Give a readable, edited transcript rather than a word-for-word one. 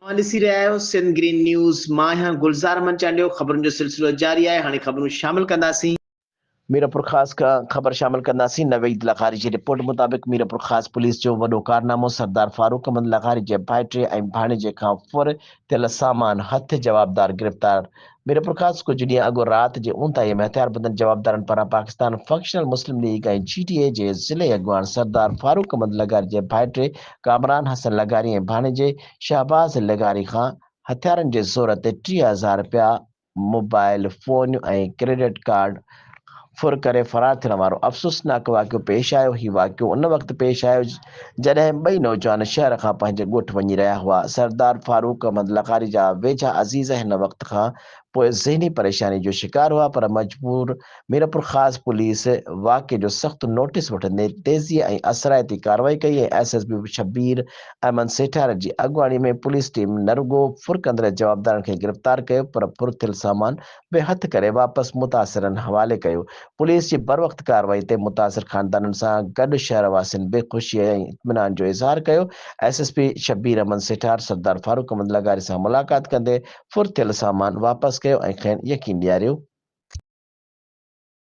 اوهان ڏسي رهيا آهيو سنڌ گرين نيوز، مان آهيان گلزار احمد چانڊيو، خبرن جو سلسلو جاري آهي، هاڻي خبرون شامل ڪنداسين. ميرپورخاص کان خبر شامل ڪنداسين، نويد لغاري جي رپورٽ مطابق ميرپورخاص پوليس جو وڏو ڪارنامو سردار فاروق احمد لغاري جي ڀائٽي ۽ ڀاڻيجي کان ڦر ٿيل سامان هٿ جوابدار گرفتار ميرپورخاص، ڪجهه ڏينهن اڳ رات جي اونداهي ۾ هٿياربندن جوابدارن پاران Pakistan functional Muslim league ۽ G D A جي ضلعي اڳواڻ سردار فاروق احمد لغاري جي ڀائٽي ڪامران حسن لغاري ۽ ڀاڻيجي شهباز لغاري کان هٿيارن جي زور تي 30,000 رپيا، موبائل فونيون ۽ ڪريڊٽ ڪارڊ ڦر ڪري فرار ٿيڻ وارو افسوسناڪ واقعو پيش آيو. هي واقعو ان وقت پيش آيو جڏهن ٻئي نوجوان شهر کان پنهنجي ڳوٺ وڃي رهيا هئا. سردار فاروق احمد لغاري جا ويجها عزيز هن وقت کان پوء ذهني پريشاني جو شڪار هئا پر مجبور ميرپورخاص پوليس واقعي جو سخت نوٽيس وٺندي تيزيء ۽ اثرائتي ڪارروائي ڪئي ۽ S S P Shabbir Ahmed Sethar جي اڳواڻي ۾ پوليس ٽيم نه رڳو ڦر ڪندڙ جوابدارن کي گرفتار ڪيو پر ڦر ٿيل سامان به هٿ ڪري واپس متاثرن حوالي ڪيو. پوليس جي بروقت ڪارروائي تي متاثر خاندانن سان گڏ شهر واسين به خوشي ۽ اطمينان جو اظهار ڪيو. S S P Shabbir Ahmed Sethar Sardar Farooq Ahmed لغاري سان ملاقات ڪندي ڦر ٿيل سامان واپس ڪيو ۽ کين يقين ڏياريو.